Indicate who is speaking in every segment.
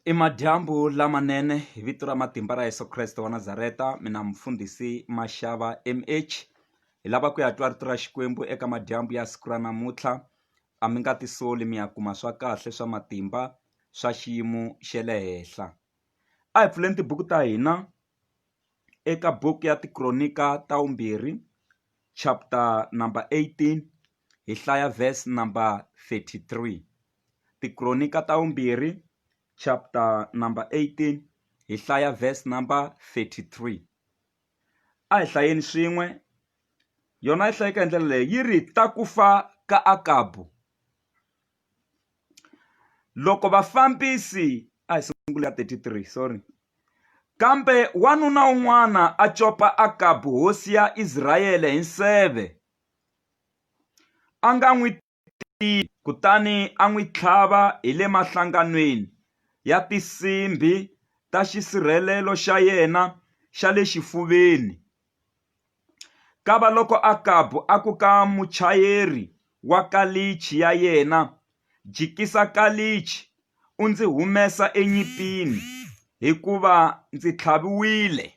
Speaker 1: I madyambu lamanene hi vito ra matimba ra Yeso Kreste wa Nazareta mina mufundhisi Mashava M_H hi lava ku ya twa rito ra Xikwembu eka madyambu ya siku ra namuntlha a mi nga tisoli mi ya kuma swa kahle swa matimba swa xiyimo xa le henhla a hi pfuleni tibuku ta hina eka buku ya Tikronika ta vumbirhi chapter number 18 hi hlaya verse number 33. Tikronika ta vumbirhi chapter number 18 hi hlaya verse number 33. A hi hlayeni swin'we yona yi hlayeka hi ndlela leyi yi ri ta ku fa ka Akabu loko vafambisi a hi sungula ka 33 sorry kambe wanuna un'wana a copa Akabu hosi ya Israyele hi nseve a nga n'wi Kutani a n'wi tlhava hi le mahlanganweni ya tinsimbhi ta xisirhelelo xa yena xa le xifuveni. Kavaloko Akabu a ku ka muchayeri wa kalichi ya yena, Jikisa kalichi u ndzi humesa enyimpini, hikuva ndzi tlhaviwile.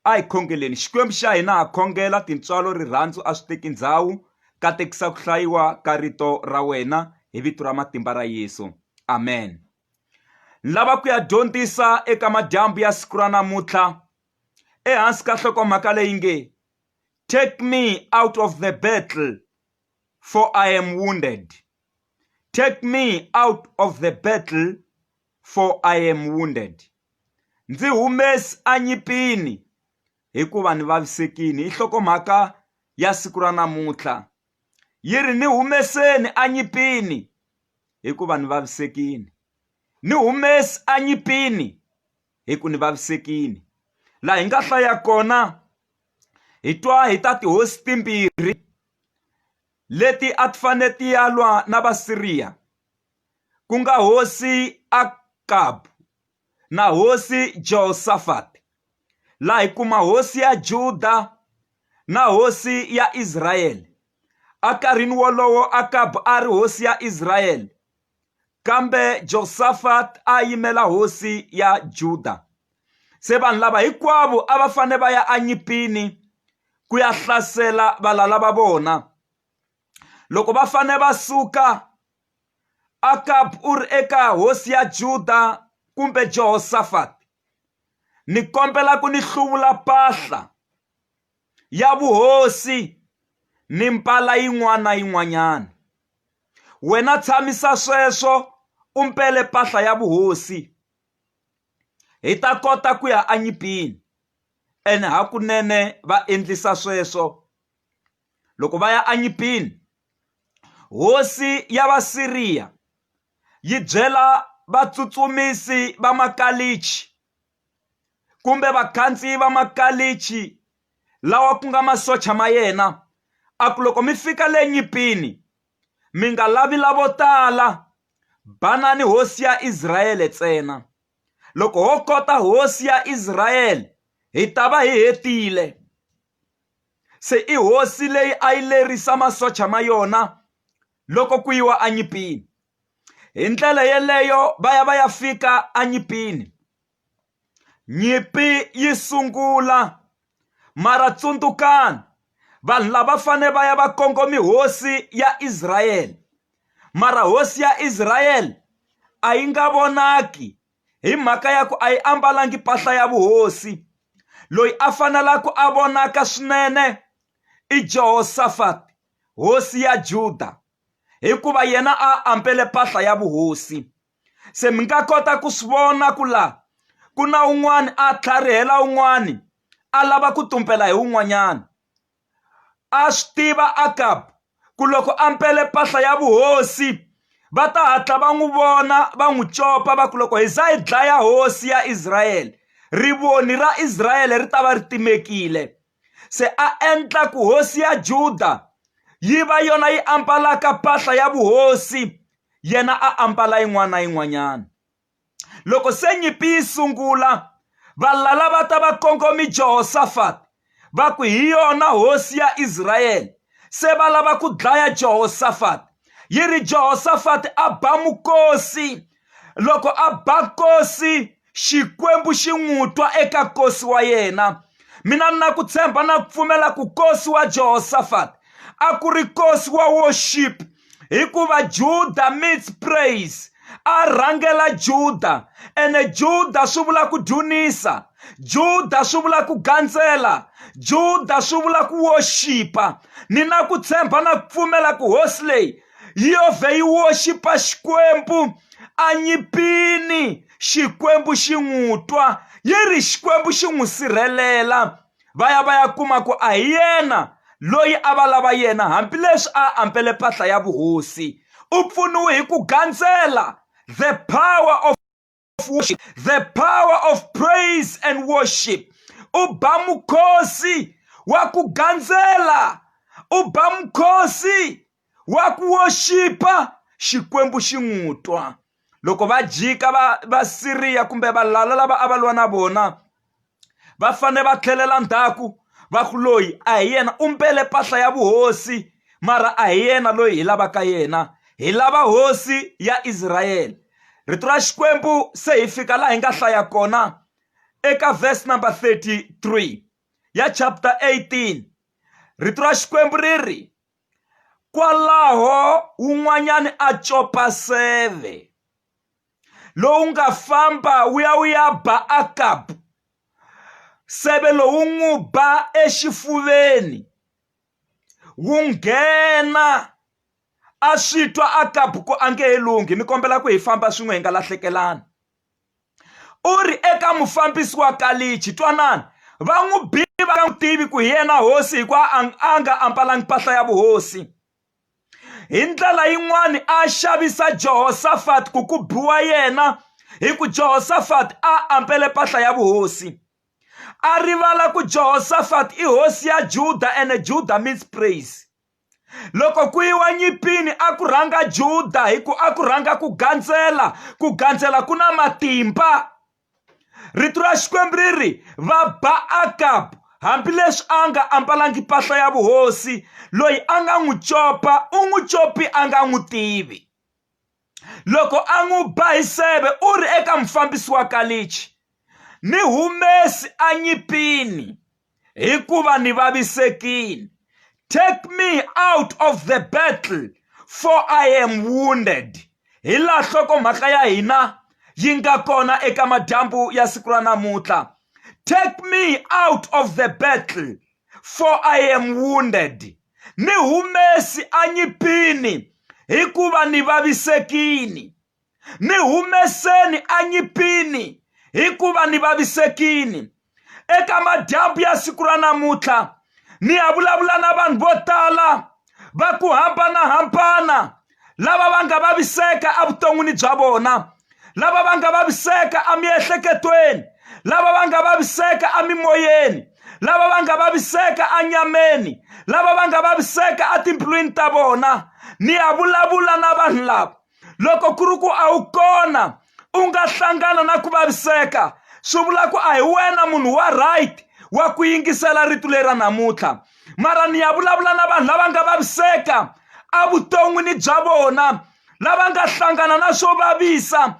Speaker 1: A hi khongeleni Xikwembu xa hina ha khongela tintswalo rirhandzu a swi teki ndhawu katekisa ku hlayiwa ka rito ra wena hi vito ra matimba ra Yesu amen ni lava ku ya dyondzisa eka madyambu ya siku ra namuntlha ehansi ka nhlokomhaka leyi nge take me out of the battle for I am wounded take me out of the battle for I am wounded. Ndzi humesi enyimpini hikuva ni vavisekile. I nhlokomhaka ya siku ra namuntlha. Yi ri ni humeseni enyimpini hikuva ni vavisekile. Ni humesi enyimpini hi ku ni vavisekile. Laha hi nga hlaya kona hi twa hi ta tihosi timbirhi leti a ti fanele ti ya lwa na Vasiriya. ku nga hosi Akabu na hosi Jehosafati. Laha hi kuma hosi ya Juda na hosi ya Israyele. Enkarhini wolowo Akabu a ri hosi ya Israyele, kambe Josafat a yimela hosi ya Juda. Se vanhu lava hinkwavo a va fanele va ya enyimpini ku ya hlasela valala va vona. Loko va fanele va suka Akabu u ri eka hosi ya Juda kumbe Jehoshafati, Ni kombela ku ni hluvula mpahla ya vuhosi ni mpala yin'wana na yin'wanyana. Wena tshamisa sweswo u mpele mpahla ya vuhosi, hi ta kota ku ya enyimpini. Ene hakunene va endlisa sweswo. Loko va ya enyimpini, Hosi ya Vasiriya yi byela vatsutsumisi va makalichi kumbe vakhandziyi va makalichi lawa ku nga masocha ma yena a ku loko mi fika le nyimpini mi nga lavi lavo tala banani hosi ya Israyele ntsena loko ho kota hosi ya Israyele hi ta va hi hetile Se i hosi leyi a yi lerisa masocha ma yona loko ku yiwa enyimpini. Hi ndlela yeleyo va ya va ya fika enyimpini. Nyimpi yi sungula mara tsundzukani vanhu lava fanele va ya va kongomi hosi ya Israyele mara hosi ya Israyele a yi nga vonaki hi mhaka ya ku a yi ambalangi mpahla ya vuhosi loyi a fanelaka a vonaka swinene i Jehoshafat hosi ya Juda hikuva yena a ambele mpahla ya vuhosi se mi nga kota ku swi vona ku la ku na un'wana a tlharihela un'wana a lava ku tumbela hi un'wanyana A swi tiva Akabu ku loko a mpele mpahla ya vuhosi va ta hatla va n'wi vona va n'wi copa va ku loko hi za hi dlaya hosi ya Israyele rivoni ra Israyele ri ta va ri timekile se a endla ku hosi ya Juda yi va yona yi ambalaka mpahla ya vuhosi yena a ambala yin'wana na yin'wanyana Loko se nyimpi yi sungula, valala va ta va kongomi Jehoshafati va ku hi yona hosi ya Israyele. Se va lava ku dlaya Jehoshafati. Yi ri Jehoshafati a ba mukosi. Loko a ba nkosi, Xikwembu xi n'wi twa eka nkosi wa yena. Mina ni na ku tshemba na ku pfumela ku nkosi wa Jehoshaphat a ku ri nkosi wa worship hikuva Juda means praise. A rhangela Juda ene Juda swi vula ku dzunisa, Juda swi vula ku gandzela, Juda swi vula ku worshipa. Ni na ku tshemba na ku pfumela ku hosi leyi yi yo vhe yi worshipa Xikwembu anyimpini, Xikwembu xi n'wi twa, yi ri Xikwembu xi n'wi sirhelela. Va ya va ya kuma ku a hi yena loyi a va lava yena hambileswi a ambele mpahla ya vuhosi. U pfuniwe hi ku gandzela the power of worship, the power of praise and worship. U ba mukhosi wa ku gandzela, u ba mukhosi wa ku worshipa Xikwembu xi n'wi twa. Loko va jika va Vasiriya kumbe valala lava a va lwa na vona va fanele va tlhelela ndzhaku va ku loyi a hi yena u mbele mpahla ya vuhosi mara a hi yena loyi hi lavaka yena hi lava hosi ya Israyele. Rito ra Xikwembu se hi fika laha hi nga hlaya kona eka verse number 33 ya chapter 18 rito ra Xikwembu ri ri kwalaho wun'wanyani a copa seve lowu nga famba wu ya wu ya ba Akabu seve lowu n'wi ba exifuveni wu nghena a swi twa Akabu ku a nge he lunghi ni kombela ku hi famba swin'we hi nga lahlekelani u ri eka mufambisi wa kalichi twanani va n'wi bi va nga n'wi tivi ku hi yena hosi hikuva a nga ambalangi mpahla ya vuhosi hi ndlela yin'wani a xavisa Jehoshafati ku ku biwa yena hi ku Jehoshafati a ambele mpahla ya vuhosi a rivala ku Jehoshafati i hosi ya Juda ene Juda means praise Loko ku yiwa nyimpini a ku rhanga Juda hi ku a ku rhanga ku gandzela, ku gandzela ku na matimba. Rito ra Xikwembu ri ri va ba Akabu hambileswi a nga ambalangi mpahla ya vuhosi, loyi a nga n'wi copa u n'wi copi a nga n'wi tivi. Loko a n'wi ba hi seve u ri eka mufambisi wa kalichi, Ni humesi anyimpini hikuva ni vavisekile. Take me out of the battle for I am wounded. Hi laha nhlokomhaka ya hina yi nga kona eka madyambu ya siku ra namuntlha. Take me out of the battle for I am wounded. Ni humesi anyimpini hikuva ni vavisekile. Ni humeseni anyimpini hikuva ni vavisekile. Eka madyambu ya siku ra namuntlha ni ya vulavula na vanhu vo tala va ku hambanahambana lava va nga vaviseka evuton'wini bya vona, lava va nga vaviseka emiehleketweni, lava va nga vaviseka emimoyeni, lava va nga vaviseka enyameni, lava va nga vaviseka etimbilwini ta vona. Ni ya vulavula na vanhu lava loko ku ri ku a wu kona u nga hlangana na ku vaviseka swi vula ku a hi wena munhu wa right wa ku yingisela rito leri ra namuntlha mara ni ya vulavula na vanhu lava nga vaviseka evuton'wini bya vona lava nga hlangana na swo vavisa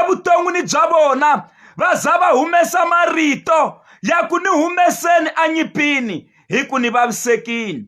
Speaker 1: evuton'wini bya vona va za va humesa marito ya ku ni humeseni enyimpini hi ku ni vavisekile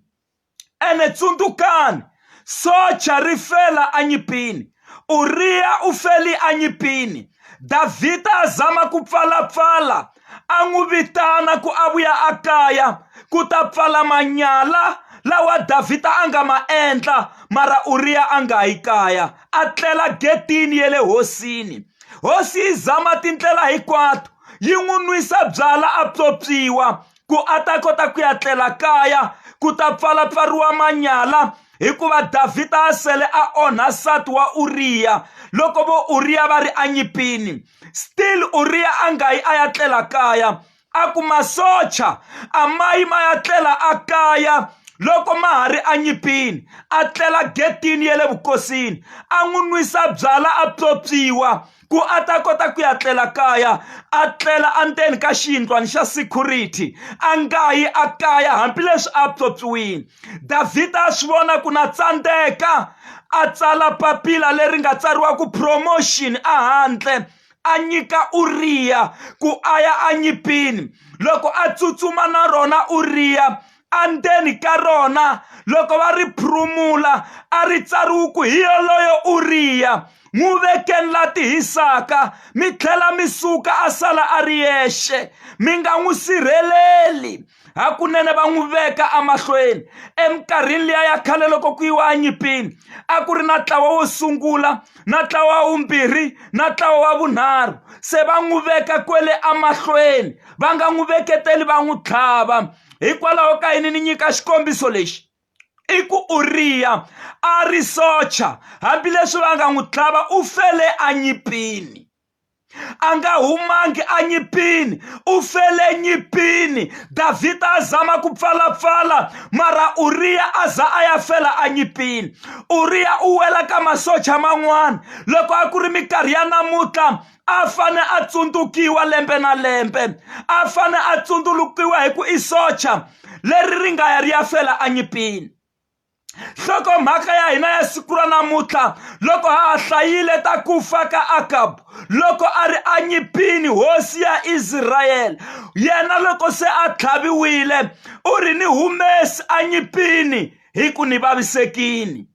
Speaker 1: Ene tsundzukani, socha ri fela anyimpini, Uriya u feli anyimpini. Davhida a zama ku pfalapfala, a n'wi vitana ku a vuya a kaya ku ta pfala manyala lawa Davhida a nga ma endla, mara Uriya a nga yi kaya, a tlela getini ya le hosini. Hosi yi zama tindlela hinkwato, yi n'wi nwisa byala a pyopyiwa, ku a ta kota ku ya tlela kaya ku ta pfalapfariwa manyala hikuva Davhida a sele a onha nsati wa Uriya loko vo Uriya va ri enyimpini still Uriya a nga yi a ya tlela kaya a ku masocha a ma yi ma ya tlela a kaya loko ma ha ri enyimpini a tlela getini ya le vukosini a n'wi nwisa byala a pyopyiwa ku a ta kota ku ya tlela kaya a tlela endzeni ka xiyindlwana xa security a nga yi a kaya hambileswi a pyopyiwile Davhida a swi vona ku na tsandzeka A tsala papila leri nga tsariwa ku promotion ehandle a nyika Uriya ku a ya enyimpini. Loko a tsutsuma na rona Uriya endzeni ka rona loko va ri phurumula a ri tsariwi ku hi yoloye Uriya n'wi vekeni la tihisaka mi tlhela mi suka a sala a ri yexe mi nga n'wi sirheleli hakunene va n'wi veka emahlweni eminkarhini liya ya khale loko ku yiwa enyimpini a ku ri na ntlawa wo sungula na ntlawa wa vumbirhi na ntlawa wa vunharhu se va n'wi veka kwele emahlweni va nga n'wi veketeli va n'wi tlhava hikwalaho ka yini ni nyika xikombiso lexi i ku Uriya a ri socha hambileswi va nga n'wi tlhava u fele enyimpini a nga humangi enyimpini u fele nyimpini Davhida a zama ku pfalapfala mara Uriya a za a ya fela enyimpini Uriya u wela ka masocha man'wana loko a ku ri minkarhi ya namuntlha a fane a tsundzukiwa lembe na lembe a fane a tsundzukiwa hi ku i socha leri ri nga ya ri ya fela enyimpini nhlokomhaka ya hina ya siku ra namuntlha loko ha ha hlayile ta ku fa ka Akabu loko a ri enyimpini hosi ya Israyele yena loko se a tlhaviwile u ri ni humesi enyimpini hi ku ni vavisekini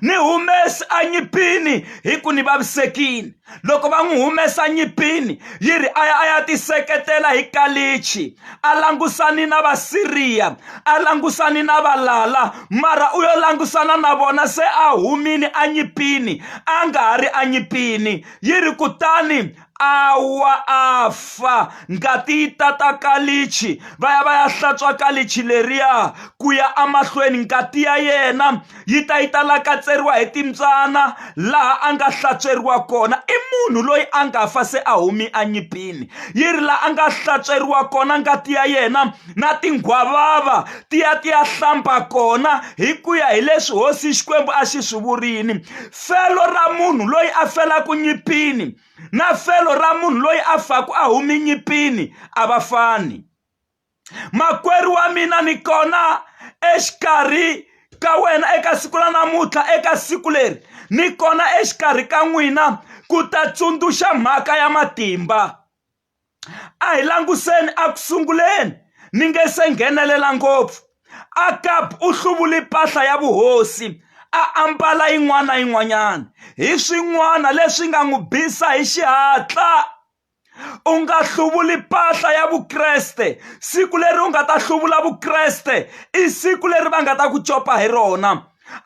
Speaker 1: ni humesi enyimpini hi ku ni vavisekini loko va n'wi humesa nyimpini yi ri a ya a ya tiseketela hi kalichi a langusani na vasiriya a langusani na valala mara u yo langusana na vona se a humini enyimpini a nga ha ri enyimpini yi ri kutani a wa a fa ngati yi tata kalichi va ya va ya hlantswa kalichi leriya ku ya emahlweni ngati ya yena yi ta yi ta lakatseriwa hi timbyana laha a nga hlantsweriwa kona i munhu loyi a nga fa se a humi enyimpini yi ri laha a nga hlantsweriwa kona ngati ya yena na tinghwavava ti ya ti ya hlamba kona hi ku ya hi leswi hosi Xikwembu a xi swi vurini felo ra munhu loyi a felaka nyimpini na felo ra munhu loyi a faku a humi nyimpini a va fani makwerhu wa mina ni kona exikarhi ka wena eka siku ra namuntlha eka siku leri ni kona exikarhi ka n'wina ku ta tsundzuxa mhaka ya matimba a hi languseni a ku sunguleni ni nge se nghenelela ngopfu Akabu u hluvule mpahla ya vuhosi a ambala yin'wana na yin'wanyana hi swin'wana leswi nga n'wi bisa hi xihatla u nga hluvuli mpahla ya vukreste siku leri u nga ta hluvula vukreste i siku leri va nga ta ku copa hi rona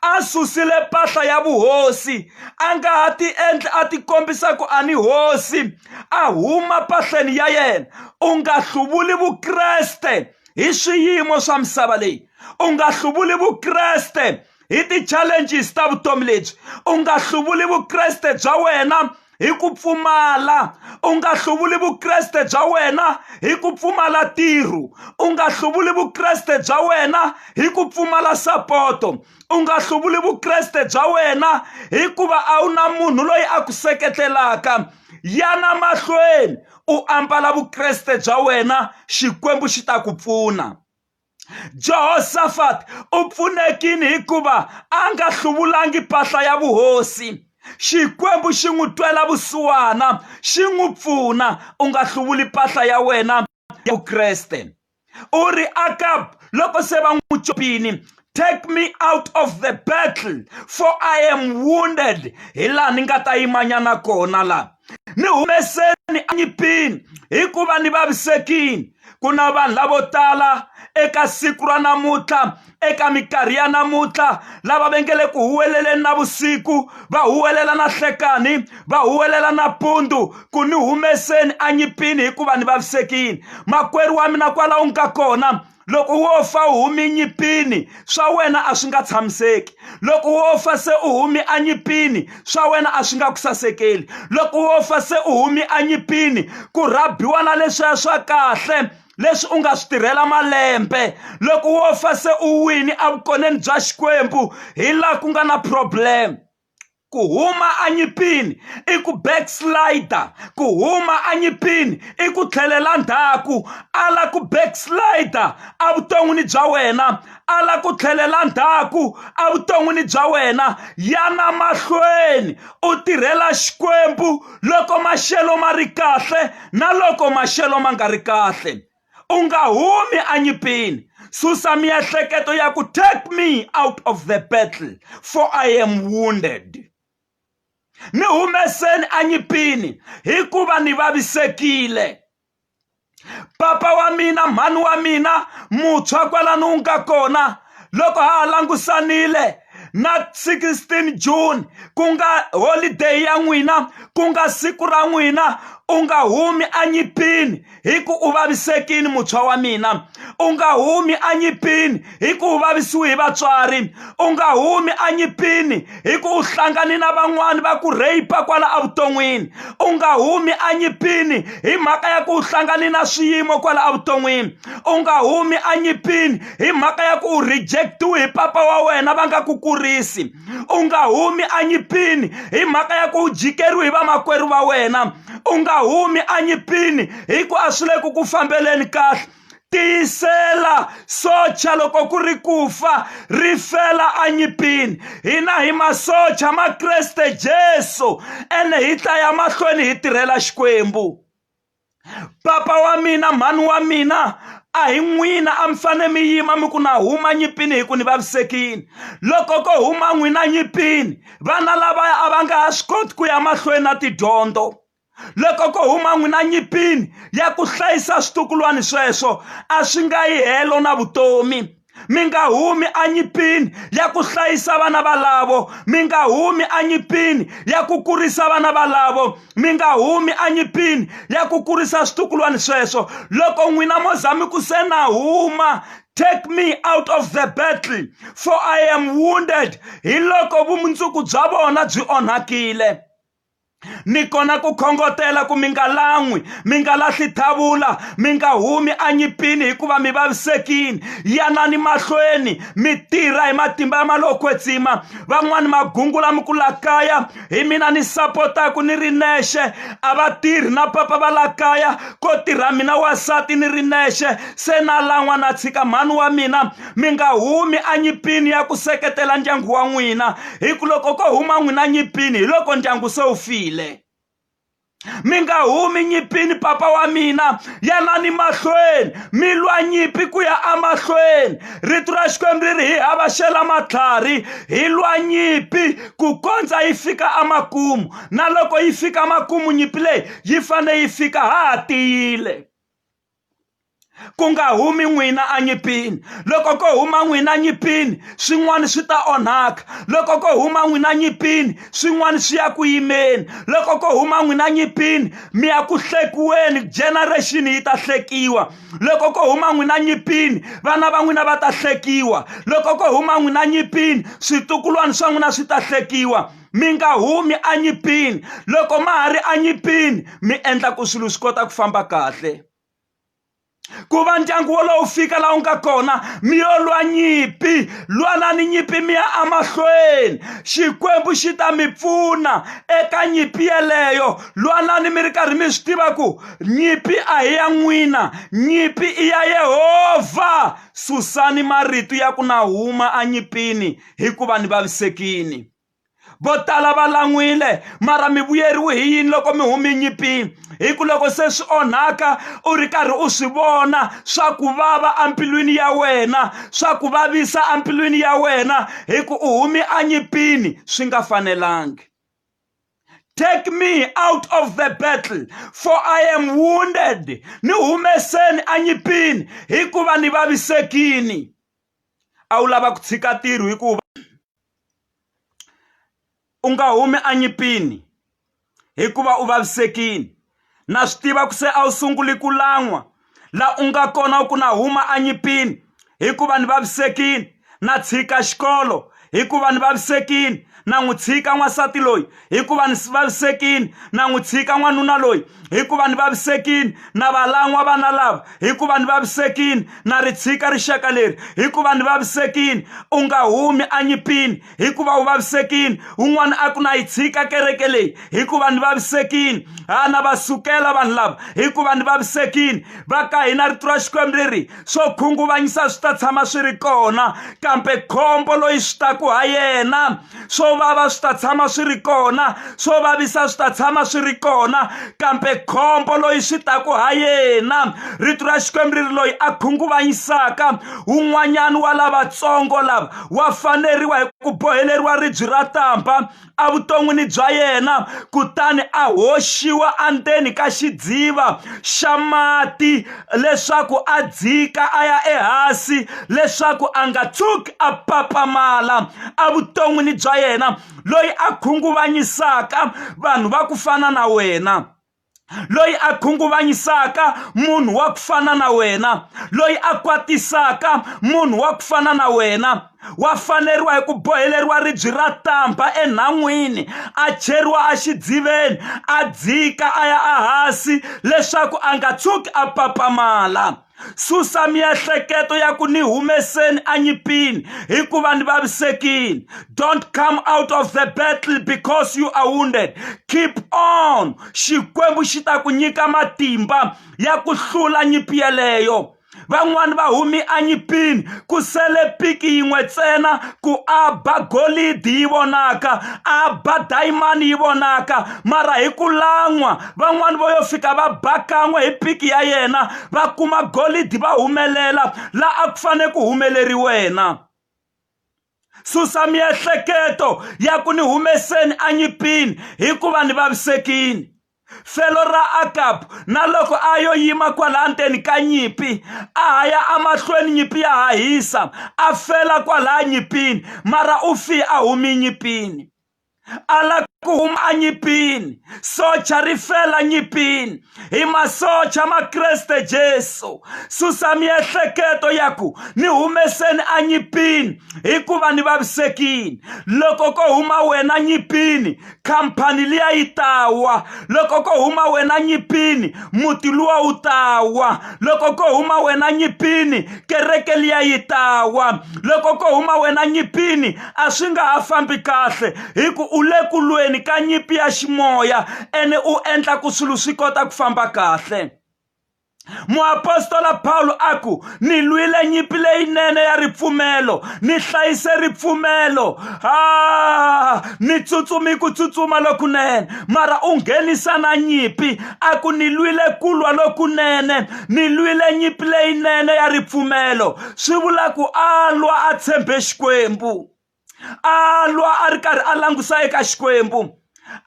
Speaker 1: a susile mpahla ya vuhosi a nga ha ti endli a tikombisa ku a ni hosi a huma mpahleni ya yena u nga hluvuli vukreste hi swiyimo swa misava leyi u nga hluvuli vukreste hi ti-challenges ta vutomi lebyi u nga hluvuli vukreste bya wena hi ku pfumala u nga hluvuli vukreste bya wena hi ku pfumala ntirho u nga hluvuli vukreste bya wena hi ku pfumala sapoto u nga hluvuli vukreste bya wena hikuva a wu na munhu loyi a ku seketelaka yana mahlweni u ambala vukreste bya wena xikwembu xi ta ku pfuna Jehoshafat u pfunekile hikuva a nga hluvulangi mpahla ya vuhosi. Xikwembu xi n'wi twela vusiwana, xi n'wi pfuna. U nga hluvuli mpahla ya wena ya Vukreste. U ri Akab loko se va n'wi copini, Take me out of the battle, for I am wounded. Hi laha ni nga ta yimanyana kona la. Ni humeseni enyimpini hikuva ni vavisekile. Ku na vanhu lavo tala eka siku ra namuntlha eka minkarhi ya namuntlha lava va nge le ku huweleleni navusiku va huwelela na hlekani va huwelela nampundzu ku ni humeseni enyimpini hikuva ni vavisekile makwerhu wa mina kwala u nga kona loko wo fa u humi nyimpini swa wena a swi nga tshamiseki loko wo fa se u humi enyimpini swa wena a swi nga ku sasekeli loko wo fa se u humi enyimpini ku rhabiwa na leswiya swa kahle leswi u nga swi tirhela malembe loko wo fa se u wini evukoneni bya Xikwembu hi laha ku nga na problem. Ku huma enyimpini i ku backslider, ku huma enyimpini i ku tlhelela ndzhaku. Ala ku backslider evuton'wini bya wena, ala ku tlhelela ndzhaku evuton'wini bya wena. Yana mahlweni u tirhela Xikwembu loko maxelo ma ri kahle na loko maxelo ma nga ri kahle. U nga humi enyimpini. Susa miehleketo ya ku take me out of the battle for I am wounded. Ni humeseni enyimpini hikuva ni vavisekile. Papa wa mina, mhani wa mina, mutshwa kwalano u nga kona loko ha ha langusanile na 16 June ku nga holiday ya n'wina ku nga siku ra n'wina u nga humi enyimpini hi ku u vavisekile mutshwa wa mina u nga humi enyimpini hi ku u vavisiwe hi vatswari u nga humi enyimpini hi ku u hlangane na van'wani va ku rape kwala evuton'wini u nga humi enyimpini hi mhaka ya ku u hlangane na swiyimo kwala evuton'wini u nga humi enyimpini hi mhaka ya ku u rejectiwe hi papa wa wena va nga ku kurisi u nga humi enyimpini hi mhaka ya ku u jikeriwe hi vamakwerhu va wena u nga humi enyimpini hi ku a swi le ku ku fambeleni kahle tiyisela socha loko ku ri ku fa ri fela enyimpini hina hi masocha ma Kreste Jesu ene hi ta ya mahlweni hi tirhela Xikwembu papa wa mina mhani wa mina a hi n'wina a mi fane mi yima mi ku na huma nyimpini hi ku ni vavisekile loko ko huma n'wina nyimpini vana lavaya a va nga ha swi koti ku ya mahlweni na tidyondzo loko ko huma n'wina nyimpini ya ku hlayisa switukulwana sweswo a swi nga yi helo na vutomi mi nga humi enyimpini ya ku hlayisa vana valavo mi nga humi enyimpini ya ku kurisa vana valavo mi nga humi enyimpini ya ku kurisa switukulwana sweswo loko n'wina mo za mi ku se na huma take me out of the battle for I am wounded hi loko vumundzuku bya vona byi onhakile ni kona ku khongotela ku mi nga lan'wi mi nga lahli thavula mi nga humi enyimpini hikuva mi vavisekile yanani mahlweni mi tirha hi matimba ya malowo kwetsima van'wani magungula mi ku la kaya hi mina ni sapotaku ni ri nexe a va tirhi na papa va la kaya ko tirha mina wansati ni ri nexe se na lan'wa na tshika mhani wa mina mi nga humi enyimpini ya ku seketela ndyangu wa n'wina hi ku loko ko huma n'wina nyimpini hi loko ndyangu se wu file mi nga humi nyimpini papa wa mina yanani mahlweni mi lwa nyimpi ku ya emahlweni rito ra xikwembu ri ri hi havaxela matlhari hi lwa nyimpi ku kondza yi fika emakumu na loko yi fika makumu nyimpi leyi yi fanele yi fika ha ha tiyile ku nga humi n'wina enyimpini loko ko huma n'wina nyimpini swin'wana swi ta onhaka loko ko huma n'wina nyimpini swin'wana swi ya ku yimeni loko ko huma n'wina nyimpini mi ya ku hlekiweni generation yi ta hlekiwa loko ko huma n'wina nyimpini vana va n'wina va ta hlekiwa loko ko huma n'wina nyimpini switukulwana swa n'wina swi ta hlekiwa mi nga humi enyimpini loko ma ha ri enyimpini mi endla ku swilo swi kota ku famba kahle ku va ndyangu wolowo fika laha wu nga kona mi yo lwa nyimpi lwanani nyimpi mi ya emahlweni xikwembu xi ta mi pfuna eka nyimpi yeleyo lwanani mi ri karhi mi swi tiva ku nyimpi a hi ya n'wina nyimpi i ya yehovha susani marito ya ku na huma enyimpini hikuva ni vavisekini vo tala va lan'wile mara mi vuyeriwi hi yini loko mi humi nyimpini hi ku loko se swi onhaka u ri karhi u swi vona swa ku vava embilwini ya wena swa ku vavisa embilwini ya wena hi ku u humi enyimpini swi nga fanelangi Take me out of the battle, for I am wounded. Ni humeseni enyimpini hikuva ni vavisekini. A wu lava ku tshika ntirho hikuva u nga humi enyimpini hikuva u vavisekile na swi tiva ku se a wu sunguli ku lan'wa la u nga kona u ku na huma enyimpini hikuva ni vavisekile na tshika xikolo. hikuva ni vavisekile, na n'wi tshika n'wansati loyi hikuva ni vavisekile, na n'wi tshika n'wanuna loyi hikuva ni vavisekile, na va lan'wa vana lava hikuva ni vavisekile, na ri tshika rixaka leri hikuva ni vavisekile. U nga humi enyimpini hikuva u vavisekile. Un'wana a ku na yi tshika kereke leyi hikuva ni vavisekile, ha na va sukela vanhu lava hikuva ni vavisekile. Va ka hina rito ra Xikwembu ri ri swo khunguvanyisa swi ta tshama swi ri kona, kambe khombo loyi swi taku ha yena swo vava swi ta tshama swi ri kona, swo vavisa swi ta tshama swi ri kona, kambe khombo loyi swi taku ha yena. Rito ra Xikwembu ri ri loyi a khunguvanyisaka wun'wanyana wa lavatsongo lava wa faneriwa hi ku boheleriwa ribye ra tamba evuton'wini bya yena, kutani a hoxiwa endzeni ka xidziva xa mati leswaku a dzika a ya ehansi, leswaku a nga tshuki a papamala evuton'wini bya yena. Loyi a khunguvanyisaka vanhu va ku fana na wena, loyi a khunguvanyisaka munhu wa ku fana na wena, loyi a kwatisaka munhu wa ku fana na wena, wa faneriwa hi ku boheleriwa ribye ra tamba enhan'wini, a cheriwa exidziveni, a dzika a ya ehansi leswaku a nga tshuki a papamala. Susa miehleketo ya ku ni humeseni enyimpini hikuva ni vavisekile. Don't come out of the battle because you are wounded. Keep on. Xikwembu xi ta ku nyika matimba ya ku hlula nyimpi yeleyo. Van'wani va humi enyimpini ku sele piki yin'we ntsena ku a ba golidi yi vonaka, a ba dayimani yi vonaka, mara hi ku lan'wa van'wani vo yo fika va ba kan'we hi piki ya yena va kuma golidi va humelela la a ku fanele ku humeleri wena. Susa miehleketo ya ku ni humeseni enyimpini hikuva ni vavisekile. Felo ra Akabu na loko a yo yima kwalaha ndzeni ka nyimpi, a ha ya emahlweni nyimpi ya ha hisa, a fela kwalaha nyimpini, mara u fi a humi nyimpini. A la ku huma enyimpini, socha ri fela nyimpini. Hi masocha ma Kreste Jesu. Susa miehleketo ya ku ni humeseni enyimpini hikuva ni vavisekile. Loko ko huma wena nyimpini, khampani liya yi ta wa. Loko ko huma wena nyimpini, muti luwa wu ta wa. Loko ko huma wena nyimpini, kereke liya yi ta wa. Loko ko huma wena nyimpini, a swi nga ha fambi kahle hi ku u le ku lweni ka nyimpi ya ximoya ene u endla ku swilo swi kota ku famba kahle. Muapostola Pawulo a ku, Ni lwile nyimpi leyinene ya ripfumelo, ni hlayise ripfumelo, ha ni tsutsumi ku tsutsuma lokunene. Mara u nghenisa na nyimpi, a ku, Ni lwile ku lwa lokunene, ni lwile nyimpi leyinene ya ripfumelo. Swi vula ku a lwa a tshembe Xikwembu, a lwa a ri karhi a langusa eka Xikwembu,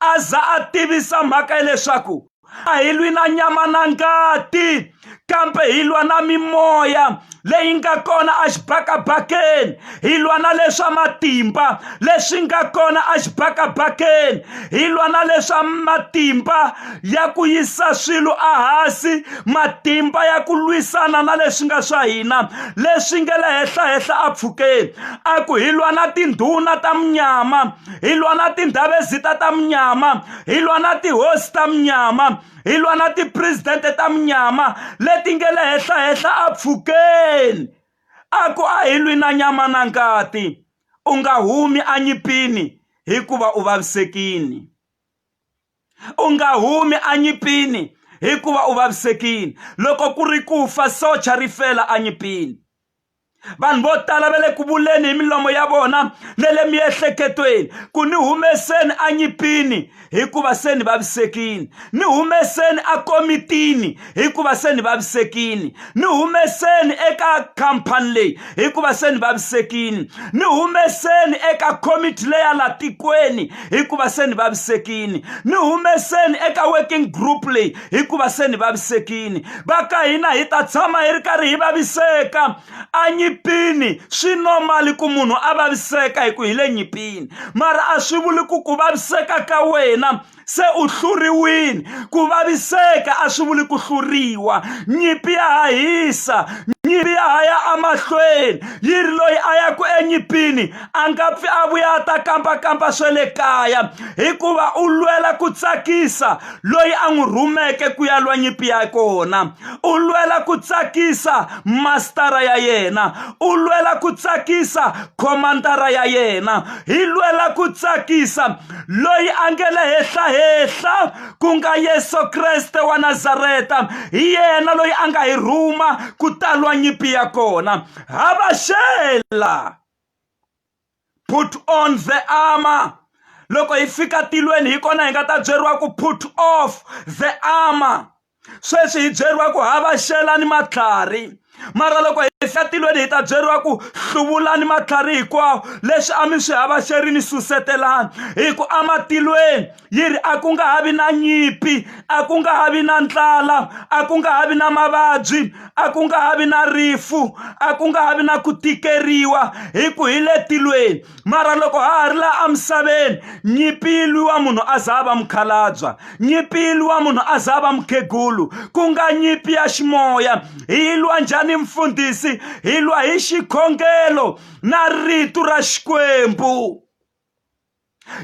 Speaker 1: a za a tivisa mhaka ya leswaku a hi lwi na nyama na ngati, kambe hi lwa na mimoya leyi nga kona exibakabakeni, hi lwa na leswa matimba leswi nga kona exibakabakeni, hi lwa na leswa matimba ya ku yisa swilo ehansi, matimba ya ku lwisana na leswi nga swa hina leswi nga le henhla-henhla empfhukeni. A ku hi lwa na tindhuna ta munyama, hi lwa na tindhavezita ta munyama, hi lwa na tihosi ta munyama, hi lwa na tipresidente ta munyama leti nga le henhla-henhla empfhukeni. A ku a hi lwi na nyama na ngati, u nga humi enyimpini hikuva u vavisekile. U nga humi enyimpini hikuva u vavisekile. Loko ku ri ku fa socha ri fela enyimpini. Vanhu vo tala va le ku vuleni hi milomo ya vona na le miehleketweni ku ni humeseni enyimpini hikuva se ni vavisekile, ni humeseni ekomitini hikuva se ni vavisekile, ni humeseni eka khampani leyi hikuva se ni vavisekile, ni humeseni eka committee leya la tikweni hikuva se ni vavisekile, ni humeseni eka working group leyi hikuva se ni vavisekile. Va ka hina hi ta tshama hi ri karhi hi vaviseka enyimpini. Enyimpini swi normal ku munhu a vaviseka hi ku hi le nyimpini mara a swi vuli ku ku vaviseka ka wena se u hluriwile. Ku vaviseka a swi vuli ku hluriwa. Nyimpi ya ha hisa, nyimpi ya ha ya emahlweni. Yi ri loyi a yaku enyimpini a nga pfi a vuya a ta kambakamba swa le kaya hikuva u lwela ku tsakisa loyi a n'wi rhumeke ku ya lwa nyimpi ya kona. U lwela ku tsakisa mastara ya yena, u lwela ku tsakisa khomandara ya yena. Hi lwela ku tsakisa loyi a nge le henhlahehla ku nga Yesu Kreste wa Nazareta. Hi yena loyi a nga hi rhuma ku ta lwa nyimpi ya kona. Havaxela! Put on the armor. Loko hi fika tilweni hi kona hi nga ta byeriwa ku put off the armor. Sweswi hi byeriwa ku havaxelani matlhari mara loko hi fika tilweni hi ta byeriwa ku hluvulani matlhari hinkwawo leswi a mi swi havaxerini susetelani hi ku amatilweni yi ri a ku nga ha vi na nyimpi a ku nga ha vi na ndlala a ku nga ha vi na mavabyi a ku nga ha vi na rifu a ku nga ha vi na ku tikeriwa hi ku hi le tilweni mara loko ha ha ri laha emisaveni nyimpi yi lwiwa munhu a za a va mukhalabya nyimpi yi lwiwa munhu a za a va mukhegulu ku nga nyimpi ya ximoya hi yi lwa njhani mfundhisi hi lwa hi xikhongelo na rito ra xikwembu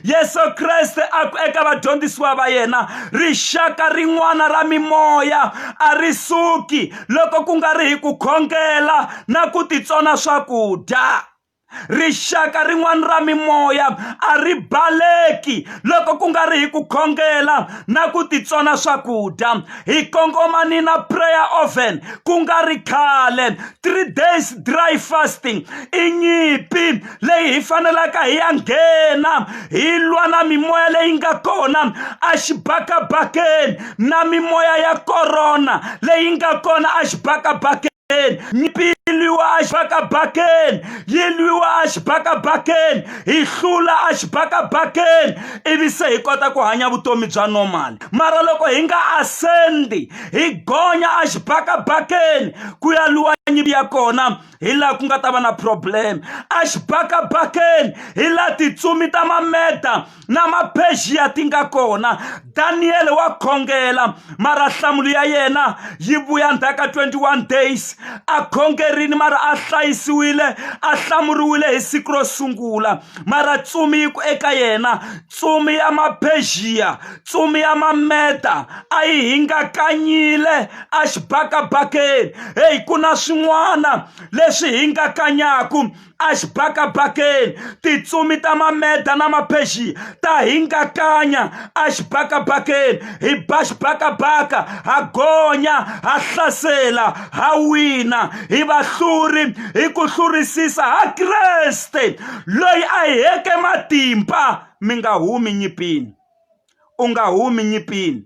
Speaker 1: Yesu Kreste a ku eka vadyondzisiwa va yena rixaka rin'wana ra mimoya a ri suki loko ku nga ri hi ku khongela na ku titsona swakudya rixaka rin'wana ra mimoya a ri baleki loko ku nga ri hi ku khongela na ku titsona swakudya hi kongomani na prayer oven ku nga ri khale 3 days dry fasting i nyimpi leyi hi fanelaka hi ya nghena hi lwa na mimoya leyi nga kona exibakabakeni na mimoya ya korona leyi nga kona exibakabakeni nyimpi yi lwiwa exibakabakeni yi lwiwa exibakabakeni hi hlula exibakabakeni ivi se hi kota ku hanya vutomi bya normal mara loko hi nga ascendi hi gonya exibakabakeni ku ya lwiwa nyimpi ya kona hi laha ku nga ta va na problem exibakabakeni hi laha titsumi ta mameda na maphexiya ti nga kona daniyele wa khongela mara nhlamulo ya yena yi vuya ndzhaku ka 21 days a khongerini mara a hlayisiwile a hlamuriwile hi siku ro sungula mara tsumi yi ku eka yena tsumi ya maphexiya tsumi ya mameda a yi hingakanyile exibakabakeni heyi ku na swin'wana leswi hingakanyaku exibakabakeni titsumi ta mameda na maphexiya ta hingakanya exibakabakeni hi ba xibakabaka ha gonya ha hlasela ha wina hi vahluri hi ku hlurisisa ha kreste loyi a hi heke matimba mi nga humi nyimpini u nga humi nyimpini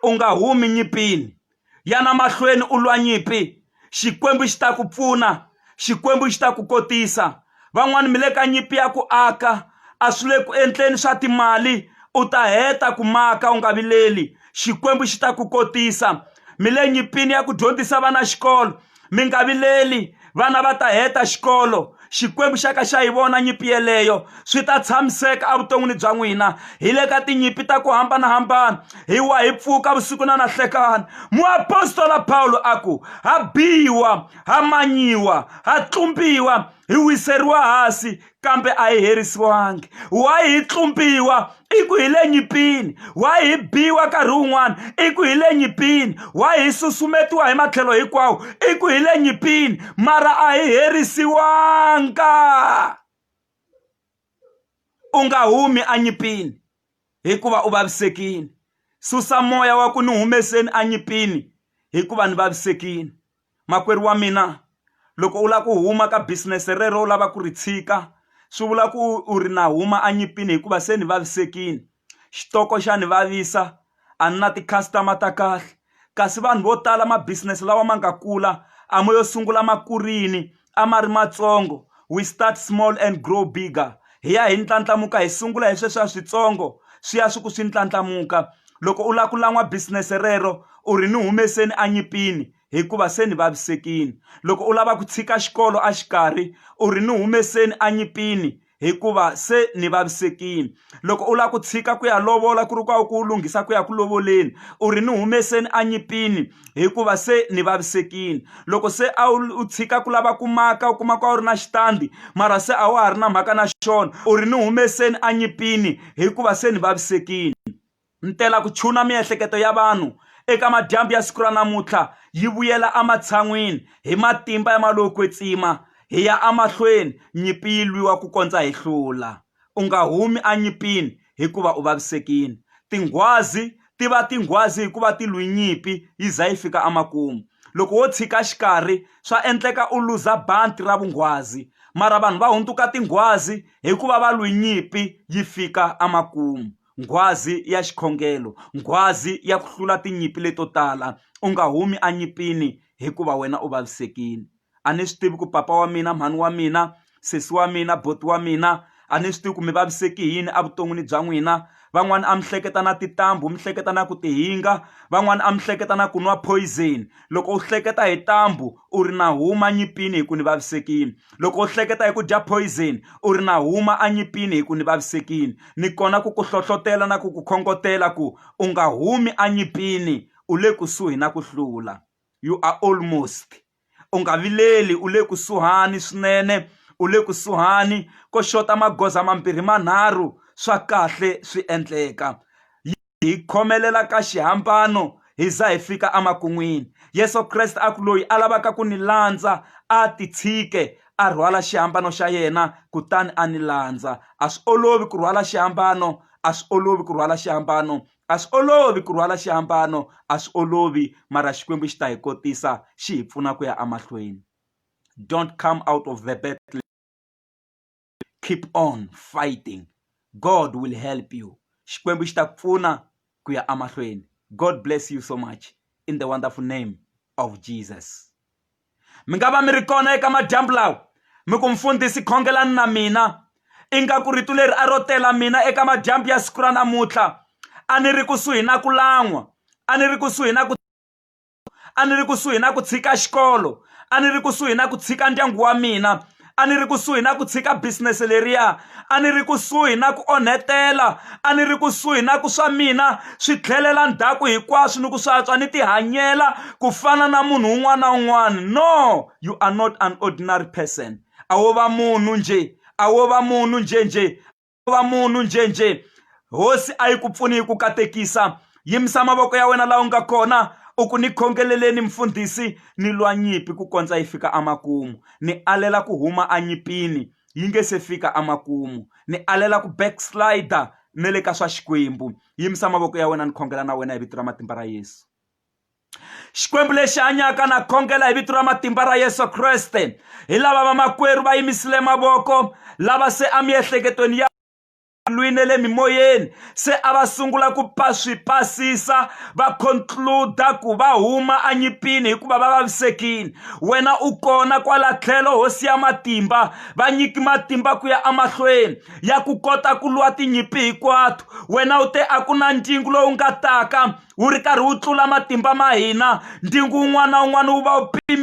Speaker 1: u nga humi nyimpini yana mahlweni u lwa nyimpi xikwembu xi ta ku pfuna xikwembu xi ta ku kotisa van'wani mi le ka nyimpi ya ku aka a swi le ku endleni swa timali u ta heta ku maka u nga vileli xikwembu xi ta ku kotisa mi le nyimpini ya ku dyondzisa vana xikolo mi nga vileli vana va ta heta xikolo xikwembu xa ka xa yi vona nyimpi yeleyo swi ta tshamiseka evuton'wini bya n'wina hi le ka tinyimpi ta ku hambanahambana hi wa hi pfuka vusiku na nahlekani muapostola pawulo a ku ha biwa ha manyiwa ha tlumbiwa hi wiseriwa hansi kambe a hi herisiwangi why hi tlumbiwa i ku hi le nyimpini why hi biwa nkarhi wun'wana i ku hi le nyimpini why hi susumetiwa hi matlhelo hinkwawo i ku hi le nyimpini mara a hi herisiwanga u nga humi enyimpini hikuva u vavisekile susa moya wa ku ni humeseni enyimpini hikuva ni vavisekile Makwerhu wa mina loko u lava ku huma ka business rero u lava ku ri tshika swi vula ku u ri na huma enyimpini hikuva se ni vavisekile xitoko xa ni vavisa a ni na ti-customer ta kahle kasi vanhu vo tala ma business lawa ma nga kula a mo yo sungula ma kurini a ma ri matsongo we start small and grow bigger hi ya hi ndlandlamuka hi sungula hi sweswiya switsongo swi ya swi ku swi ndlandlamuka loko u lava ku lan'wa business rero u ri ni humeseni enyimpini. hikuva se ni vavisekile. Loko u lava ku tshika xikolo a xikarhi u ri ni humeseni enyimpini hikuva se ni vavisekile. Loko u lava ku tshika ku ya lovola ku ri ku a ku lunghisa ku ya ku lovoleni u ri ni humeseni enyimpini hikuva se ni vavisekile. Loko se a wu u tshika ku lava ku maka u kuma ku a wu ri na xitandi mara se a wa ha ri na mhaka na xona u ri ni humeseni enyimpini hikuva se ni vavisekile. Ni tela ku chuna miehleketo ya vanhu eka madyambu ya siku ra namuntlha yi vuyela ematshan'wini hi matimba ya malowo kwetsima hi ya emahlweni nyimpi yi lwiwa ku kondza hi hlula. U nga humi enyimpini hikuva u vavisekile. Tinghwazi ti va tinghwazi hikuva ti lwi nyimpi yi za yi fika emakumu. Loko wo tshika xikarhi swa endleka u luza banti ra vunghwazi mara vanhu va hundzuka tinghwazi hikuva va lwi nyimpi yi fika emakumu. Nghwazi ya xikhongelo, nghwazi ya ku hlula tinyimpi leto tala, u nga humi enyimpini hikuva wena u vavisekile. A ni swi tivi ku papa wa mina, mhani wa mina, sesi wa mina, boti wa mina, a ni swi tivi ku mi vaviseki hi yini evuton'wini bya n'wina. Van'wani a mi hleketa na tintambu, mi hleketa na ku tihinga, van'wani a mi hleketa na ku nwa poison. Loko u hleketa hi ntambu u ri na huma nyimpini hi ku ni vavisekile. Loko u hleketa hi ku dya poison u ri na huma enyimpini hi ku ni vavisekile. Ni kona ku ku hlohlotela na ku ku khongotela ku u nga humi enyimpini u le kusuhi na ku hlula. You are almost. U nga vileli u le kusuhani swinene, u le kusuhani ko xota magoza mambirhi manharhu swa kahle swi endleka. Hi khomelela ka xihambano hi za hi fika emakun'wini. Yesu Kreste a ku loyi a lavaka ku ni landza a titshike a rhwala xihambano xa yena kutani a ni landza. A swi olovi ku rhwala xihambano, a swi olovi ku rhwala xihambano, a swi olovi ku rhwala xihambano, a swi olovi mara Xikwembu xi ta hi kotisa xi hi pfuna ku ya emahlweni. Don't come out of the battle. Keep on fighting. God will help you. Xikwembu xi ta ku pfuna ku ya emahlweni. God bless you so much in the wonderful name of Jesus. Mi nga va mi ri kona eka madyambu lawa mi ku mfundhisi khongelani na mina ingaku rito leri a ro tela mina eka madyambu ya siku ra namuntlha a ni ri kusuhi na ku lan'wa a ni ri kusuhi na ku a ni ri kusuhi na ku tshika xikolo a ni ri kusuhi na ku tshika ndyangu wa mina a ni ri kusuhi na ku tshika business leriya a ni ri kusuhi na ku onhetela a ni ri kusuhi na ku swa mina swi tlhelela ndzhaku hinkwaswo ni ku swa ni tihanyela ku fana na munhu un'wana na un'wana no you are not an ordinary person a wo va munhu njhe a wo va munhu njhe njhe va munhu njhenjhe hosi a yi ku pfuni yi ku katekisa yimisa mavoko ya wena laha u nga kona u ku ni khongeleleni mfundhisi ni lwa nyimpi ku kondza yi fika emakumu ni alela ku huma enyimpini yi nge se fika emakumu ni alela ku backslider ne le ka swa Xikwembu yimisa mavoko ya wena ni khongela na wena hi vito ra matimba ra Yesu. Xikwembu lexi hanyaka na khongela hi vito ra matimba ra Yesu Kreste hi lava vamakwerhu va yimisile mavoko lava se emiehleketweni ya lwini le mimoyeni se a va sungula ku pa swi pasisa va concluda ku va huma enyimpini hikuva va vavisekile wena u kona kwala tlhelo hosi ya matimba va nyiki matimba ku ya emahlweni ya ku kota ku lwa tinyimpi hinkwato wena u te a ku na ndzingo lowu nga taka wu ri karhi wu tlula matimba ma hina ndzingo wun'wana na wun'wana wu va wu pimi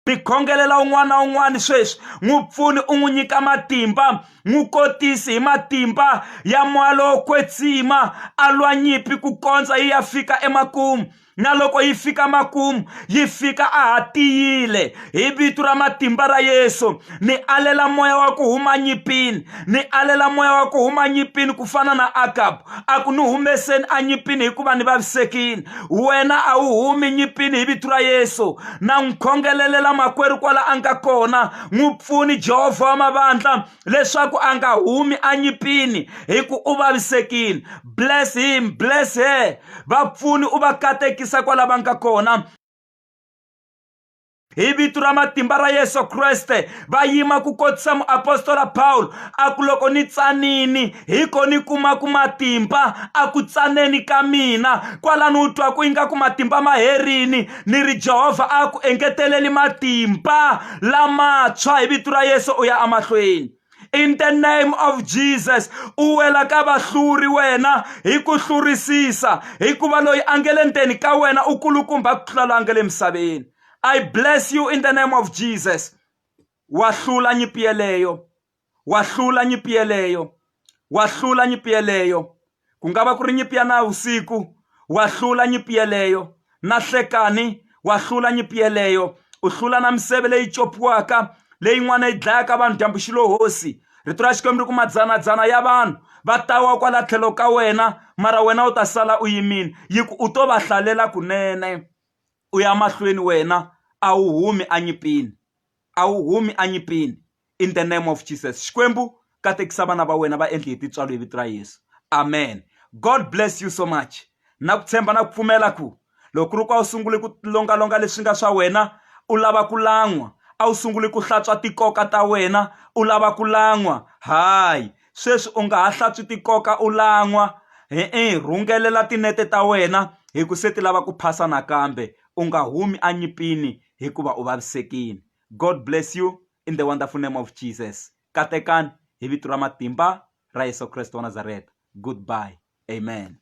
Speaker 1: mi khongelela un'wana na un'wana sweswi n'wi pfuni u n'wi nyika matimba n'wi kotisi hi matimba ya moya lowo kwetsima a lwa nyimpi ku kondza yi ya fika emakumu na loko yi fika makumu yi fika a ha tiyile hi vito ra matimba ra Yesu ni alela moya wa ku huma nyimpini ni alela moya wa ku huma nyimpini ku fana na Akabu a ku ni humeseni enyimpini hikuva ni vavisekile wena a wu humi nyimpini hi vito ra Yesu na n'wi khongelelela makwerhu kwala a nga kona n'wi pfuni Jehovha wa mavandla leswaku a nga humi enyimpini hi ku u vavisekile bless him bless her va pfuni u va katekisa kwala va nga kona hi vito ra matimba ra Yesu Kreste va yima ku kotisa muapostola Pawulo a ku loko ni tsanini hi ko ni kuma ku matimba a ku tsaneni ka mina kwalano u twa ku ingaku matimba ma herini ni ri Jehovha a ku engeteleli matimba lamantshwa hi vito ra Yesu u ya emahlweni. In the name of Jesus, u wela ka vahluri wena hi ku hlurisisa, hikuva loyi a nge le ndzeni ka wena u kulukumba ku tlula loyi a nge le misaveni. I bless you in the name of Jesus. Wa hlula nyimpi yeleyo. Wa hlula nyimpi yeleyo. Wa hlula nyimpi yeleyo. Ku nga va ku ri nyimpi ya navusiku, wa hlula nyimpi yeleyo. Na nhlekani, wa hlula nyimpi yeleyo. U hlula na miseve leyi copiwaka, leyin'wana yi dlayaka vanhu dyambu xi lo hosi. Rito ra Xikwembu ri ku madzanadzana ya vanhu va ta wa kwala tlhelo ka wena, mara wena u ta sala u yimile. Yi ku u to va hlalela kunene, u ya mahlweni wena a wu humi enyimpini. A wu humi enyimpini in the name of Jesus. Xikwembu katekisa vana va wena va endli hi tintswalo hi vito ra Yesu. Amen. God bless you so much. Na ku tshemba na ku pfumela ku loko ku ri ku a wu sunguli ku longalonga leswi nga swa wena u lava ku lan'wa, a wu sunguli ku hlantswa tikoka ta wena u lava ku lan'wa, hayi sweswi u nga ha hlantswi tikoka u lan'wa, e-e rhungelela tinete ta wena hi ku se ti lava ku phasa nakambe u nga humi enyimpini hikuva u vavisekile. God bless you in the wonderful name of Jesus. Katekani hi vito ra matimba ra Yesu Kreste wa Nazareta. Goodbye. Amen.